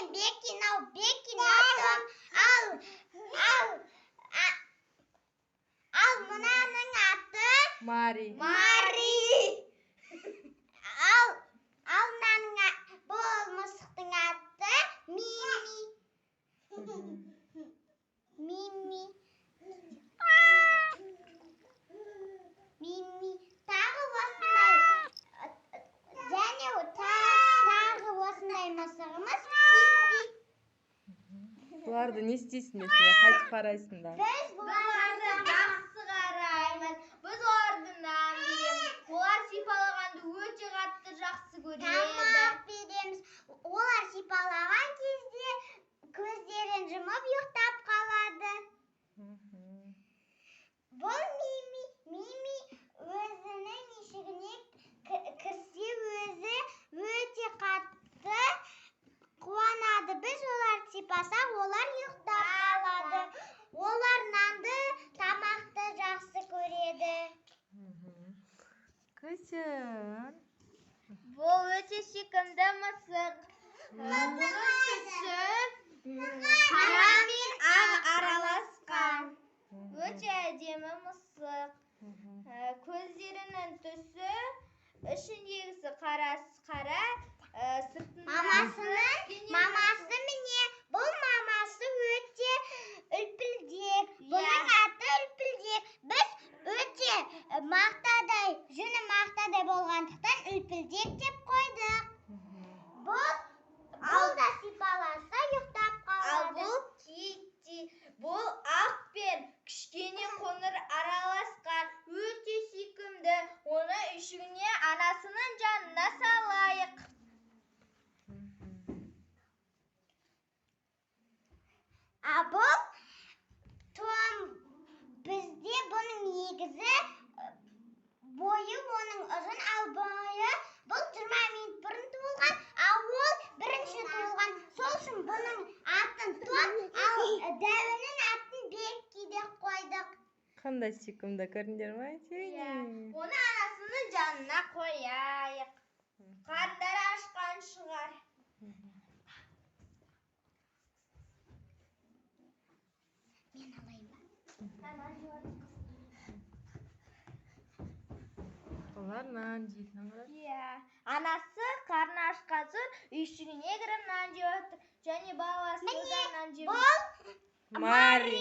Том мен Бекки, мынау Бекки, мынау Том. Ал, ал, ал мынаның аты Мари. Мари. Ал, ал мынаның бұл мысықтың аты Мими. Мими. Мими. Тағы осындай және тағы осындай мысығымыз Китти. Бұларды не істейсіңдер сендер? Қайтып қарайсыңдар? Біз Бұларды жақсы қараймыз. Біз оларды нан береміз. Олар сипалағанды өте қатты жақсы көреді. Тамақ береміз. Олар сипалаған кезде көздерін жұмып ұйықтап қалады. Бұл Мими. Мими өзінің үйшігіне кірсе өзі өте қатты қуанады. Біз оларды сипасақ, олар ұйықтап қалады. Олар нанды, тамақты жақсы көреді. Күшін. Бұл өте сүйкімді мысық. Бұның түсі қара мен ақ араласқан. Өте әдемі мысық. Көздерінің түсі ішіндегісі қара, сыртындағысы Мамасы міне, бұл мамасы өте үлпілдек. Бұның аты үлпілдек. Біз өте мақтадай, жүні мақтадай болғандықтан үлпілдек деп қойдық. Бұл да сипаласа ұйықтап Ал қалады. бұл Китти. Бұл ақ пен кішкене қоңыр араласқан, өте сүйкімді. Оны үйшігіне анасының жанына салайық. А бұл Том. Бізде бұның егізі, бойы оның ұзын, ал бойы бұл 20 минут бұрын туылған, ал ол бірінші туылған. Сол үшін бұның атын Том, ал дәуінің атын Бекки деп қойдық. Қандай сүйкімді, көрдіңдер ма? Иә. Оны анасының жанына қояйық. Қарындары ашқан шығар. Мен алайын ба? Олар нан жейтін олар. Иә. Анасы қарны ашқан соң үйшігіне кіріп нан жеп жатыр. Және баласы да нан жеп Бұл Мари.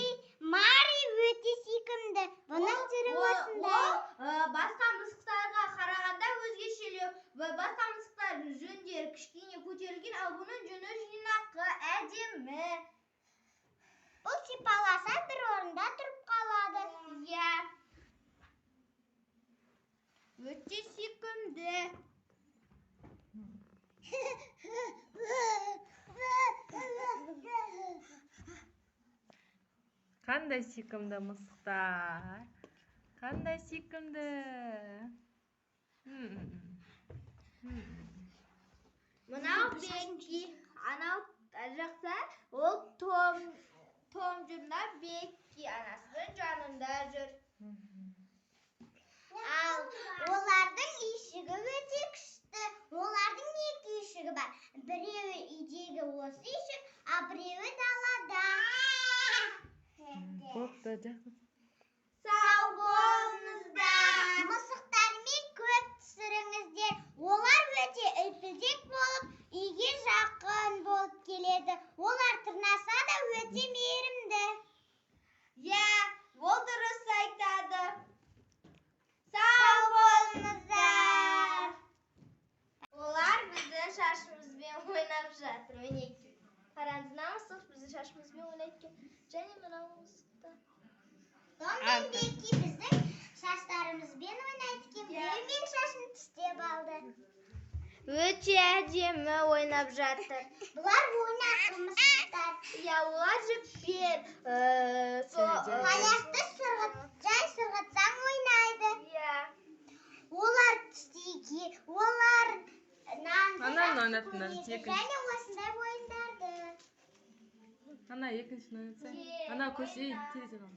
Мари өте сүйкімді. Бұның түрі осындай. Ол басқа мысықтарға қарағанда өзгешелеу. Басқа мысықтардың жүндері кішкене көтерілген, ал бұның жүні жинақы, әдемі. Бұл сипаласа бір орында тұрып қалады. Иә. Өте сүйкімді. Қандай сүйкімді мысықтар. Қандай сүйкімді. Мынау Бекки, анау жақта ол Том, Том жүр, мына Бекки анасының жанында жүр. Ал олардың үйшігі өте күшті. Олардың екі үйшігі бар. Біреуі үйдегі осы үйшік, ал біреуі далада. Бопты, жақсы. Сау болыңыздар. Мысықтармен көп түсіріңіздер. Олар өте үлпілдек болып, үйге жақын болып келеді. Олар тырнаса да өте мейірімді. Иә, ол дұрыс айтады. Сау болыңыздар. Олар біздің шашымызбен ойнап жатыр. Мінекей. Қараңыз, мына мысық біздің шашымызбен ойнайды екен. Және мынау мысық та. Том мен Бекки біздің шаштарымызбен ойнайды екен. Біреу менің шашымды тістеп алды. Өте әдемі ойнап жатыр. Бұлар ойнақы мысықтар. Иә, олар жіппен, Таяқты жай сырғытсаң ойнайды. Иә. Олар түстеге, олар нанды Ананы жақсы ойнатыңдар, көреді. екінші. Және осындай ойындарды. Ана екіншісін ойнатсаң. Е, Ана көш, ей, ойна. терезе ал.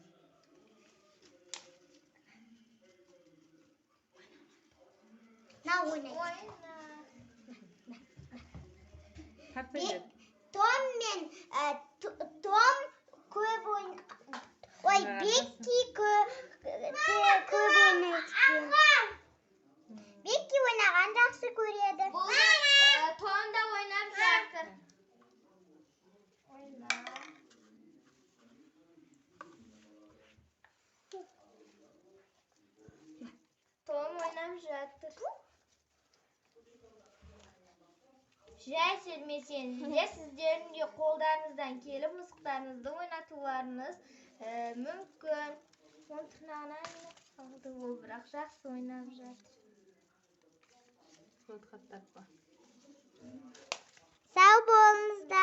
Мынау ойнайды. Ойна. Тартсаң. Том мен Том көп ойн... Ой, Ойнаған. Бекки көп ойнайды екен. Бекки ойнаған жақсы көреді. Бұл Том да ойнап жатыр. Ойна. Том ойнап жатыр. Жай сермесеңіз де, сіздердің де қолдарыңыздан келіп мысықтарыңызды ойнатуларыңыз мүмкін. Оның тырнағына ілініп қалды ол, бірақ жақсы ойнап жатыр. Вот, хаттап. Сау болыңыздар.